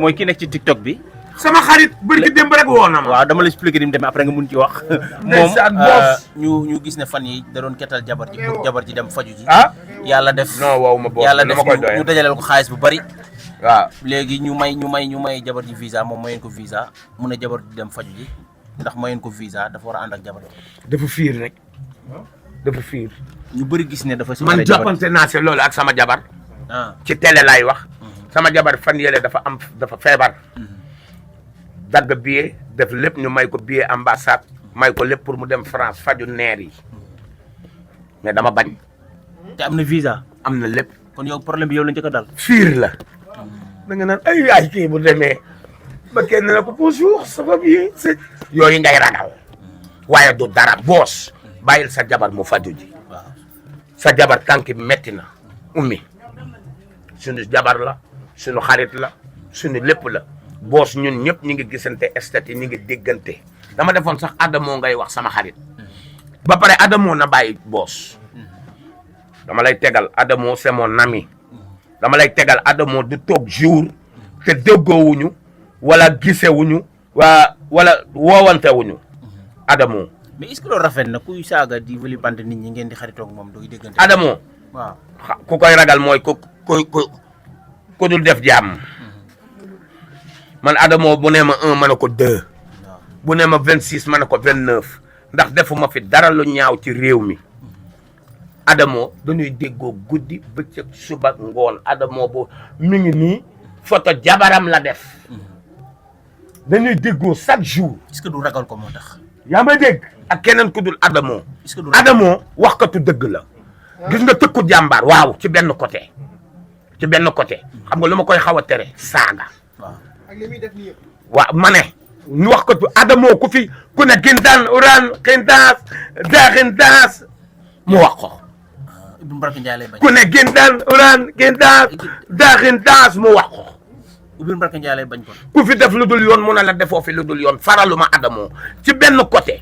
mooy ki nekk ci TikTok bi. sama xarit bëri ki démb rek woo na ma. waaw dama la expliqué ni mu demee après nga mun ci wax. ndeysaan moom ñu gis ne fan yi da doon kettal jabar ji pour jabar ji dem faju ji. ah yàlla def non wow ma boobu yàlla def dama koy doyee ñu dajaleel ko xaalis bu bari. waaw léegi ñu may jabar ji visa moom mayeen ko visa mun na jabar ji dem faju ji ndax mayeen ko visa dafa war a ànd ak jabar ji. dafa fiir rek dafa fiir. ñu bëri gis ne dafa. man jàppante naa si loolu ak sama jabar. ci télé laay wax. sama jabar fan yële dafa feebar. dagg billet def lépp ñu may ko billet ambassade may ko lépp pour mu dem France faju neer yi mais dama bañ. te am na visa. am na lépp. kon yow problème bi yow la njëkk a dal. fiir la. da nga naan ay kii bu demee ba kenn na ko bonjour ça va bien c'est yooyu ngay ragal waaye du dara boos bàyyil sa jabar mu faju ji. sa jabar tànk bi metti na ummi suñu jabar la suñu xarit la suñu lépp la boos ñun ñëpp ñu ngi gisante estati ñu ngi déggante dama defoon sax Adamo ngay wax sama xarit ba pare Adamo na bàyyi boos dama lay tegal Adamo c'est mon ami dama lay tegal Adamo du toog jour te déggoowuñu wala gisewuñu wala woowantewuñu Adamo. mais est-ce que loolu rafet na kuy saaga di vilipender nit ñi ngeen di xaritoog moom doy déggante. Adamo waaw ku koy ragal mooy ku dul def jàmm man Adamo bu ne ma 1 ma ne ko 2 bu ne ma 26 ma ne ko 29 ndax defuma fi dara lu ñaaw ci réew mi Adamo dañuy déggoo guddi bëccëg suba ngoon Adamo bu mi ngi nii photo jabaram la def dañuy déggoo chaque jour. est-ce que du ragal ko moo tax. yaa may dégg ak keneen ku dul Adamo. est-ce que du Adamo waxkatu dëgg la. gis nga tëkku jàmbaar waaw ci benn côté. ci benn côté xam nga lu ma koy xaw a tere saaga. waaw ak li muy def nii yëpp. waaw ma ne ñu waxkatu Adamo ku fi ku ne gintaan uran gintaas gintaas mu wax ko. Ibou Mbarka Ndiaye lay bañ. ku ne gintaan uran gintaas gintaas mu wax ko. Ibou Mbarka Ndiaye lay bañ ko. ku fi def lu dul yoon mu ne la defoo fi lu dul yoon faraluma Adamo ci benn côté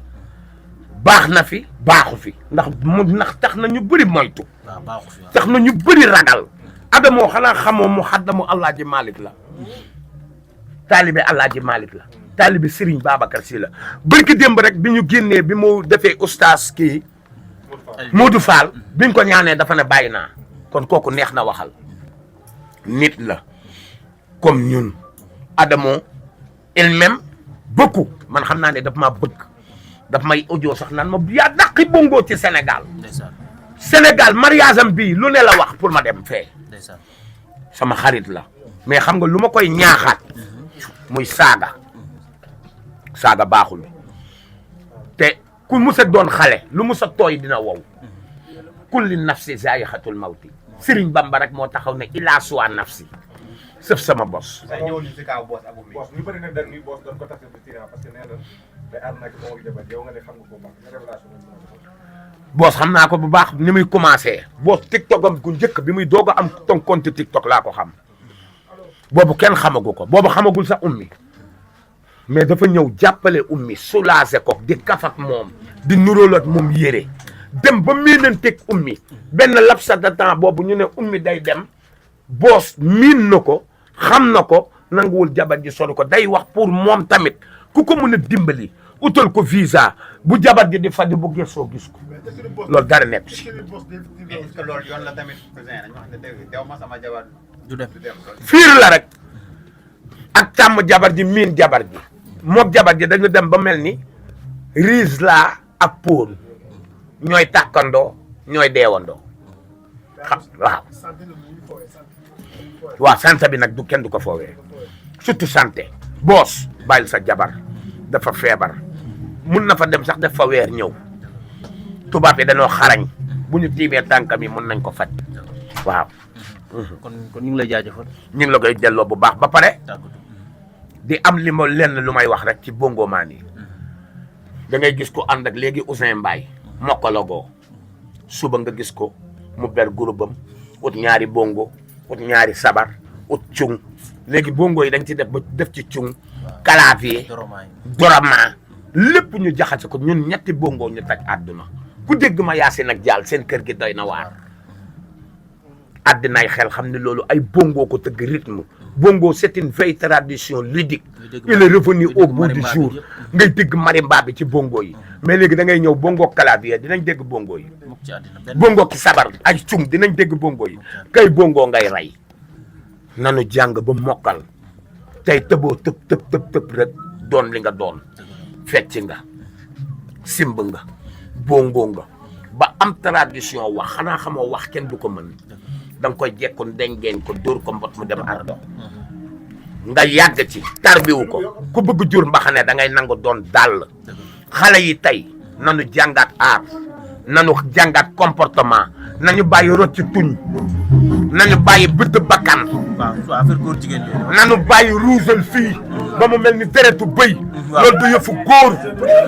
baax na fi baaxu fi ndax tax na ñu bëri moytu. waaw baaxu fi tax na ñu bëri ragal. Adamo xanaa xamoo mu xaddamu Alaaji Malick la taalibe Alaaji Malick la taalibe Serigne Babacar Sy la barki démb rek bi ñu génnee bi mu defee oustaz kii Modou Fall bi ñu ko ñaanee dafa ne bàyyi naa kon kooku neex na waxal nit la comme ñun Adamo il m'aime beaucoup man xam naa ne daf maa bëgg daf may audio sax naan ma yaa dàqi bongo ci Sénégal Sénégal mariage am bii lu ne la wax pour ma dem fee sama xarit la mais xam nga lu ma koy ñaaxaat muy saaga baaxul te ku mus a doon xale lu mus a tooy dina wow kulli nafsi zaa'iqatul mawti Serigne Bamba rek moo taxaw ne ilaa suwa nafsi sëf sama bos. ñëwul ci kaw boss ak boss ñu bëri na dañ ni boss doon ko tax ci parce que nee na day ànd ak moo jabar yow nga ne xam nga ko baax na révélation boos xam naa ko bu baax ni muy commencé boos TikTok am gu njëkk bi muy doog a am ton compte TikTok laa ko xam boobu kenn xamagu ko boobu xamagul sax ummi mais dafa ñëw jàppale ummi soulager ko di kaf ak moom di nuróol ak moom yére dem ba miinanteeg ummi benn laps de temps boobu ñu ne ummi day dem boos miin na ko xam na ko nanguwul jabar ji sori ko day wax pour moom tamit ku ko mën a dimbali utal ko visa bu jabar ji di fadi bu gëstoo gis ko loolu dara nekk ci. est-ce que loolu yoon la tamit cousin dañu wax ne dëgg dew ma sama jabar du dem fiir la rek ak tàmm jabar ji miin jabar ji moog jabar ji dañu dem ba mel ni riis laa ak Paul ñooy tàkkandoo ñooy deewandoo xam waaw santé bi nag du kenn du ko foowee surtout santé boos bàyyil sa jabar dafa feebar mun na fa dem sax def fa weer ñëw tubaab yi dañoo xarañ bu ñu tiimee tànkam yi mun nañ ko faj waaw. kon ñu ngi lay jaajëfal. ñu ngi la koy delloo bu baax ba pare di am li ma lenn lu may wax rek ci bongo maan yi da ngay gis ko ànd ak léegi Ousseyn Mbaye mokkalogoo suba nga gis ko mu ber groupe am ut ñaari bongo ut ñaari sabar ut cung léegi bongo yi dañ ci def ba def ci cung clavier dorama lépp ñu jaxase ko ñun ñetti bongo ñu taj àdduna ku dégg ma Yaasin ak Jaal seen kër gi doy na waar àddinaay xel xam ne loolu ay bongo ko tëgg rythme bongo c'est une vieille tradition ludique il est revenu au bout du jour ngay dégg marimba bi ci bongo yi mais léegi da ngay ñëw bongo clavier dinañ dégg bongo yi bongo ki sabar ak cung dinañ dégg bongo yi kay bongo ngay rey nanu jàng ba mokkal tey tëboo tëb rek doon li nga doon fecc nga simb nga bongo nga ba am tradition wax xanaa xamoo wax kenn du ko mën da nga koy jekku ndengeen ko dóor ko mbot mu dem ardo nga yàgg ci tarbiwu ko ku bëgg jur mbaxane da ngay nangu doon dàll xale yi tey nanu jàngaat aar nanu jàngaat comportement nañu bàyyi rocc tuñ nañu bàyyi bëtt bakkan affaire góor jigéen nanu bàyyi ruusal fii ba mu mel ni deretu bëy loolu du yëfu góor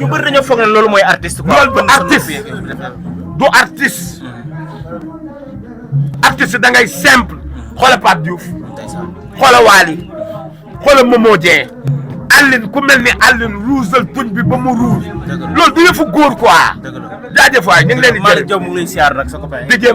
ñu bëri dañoo foog ne loolu mooy artiste quoi loolu du artiste du artiste artiste da ngay simple xoola Pape Diouf xoola Waly xoola Momo Dieng Aline ku mel ni Aline ruusal tuñ bi ba mu ruus loolu du yëfu góor quoi jaajëf waay ñu ngi leen di jërëjëf mu ngi lay siyaar nag sa copain DJ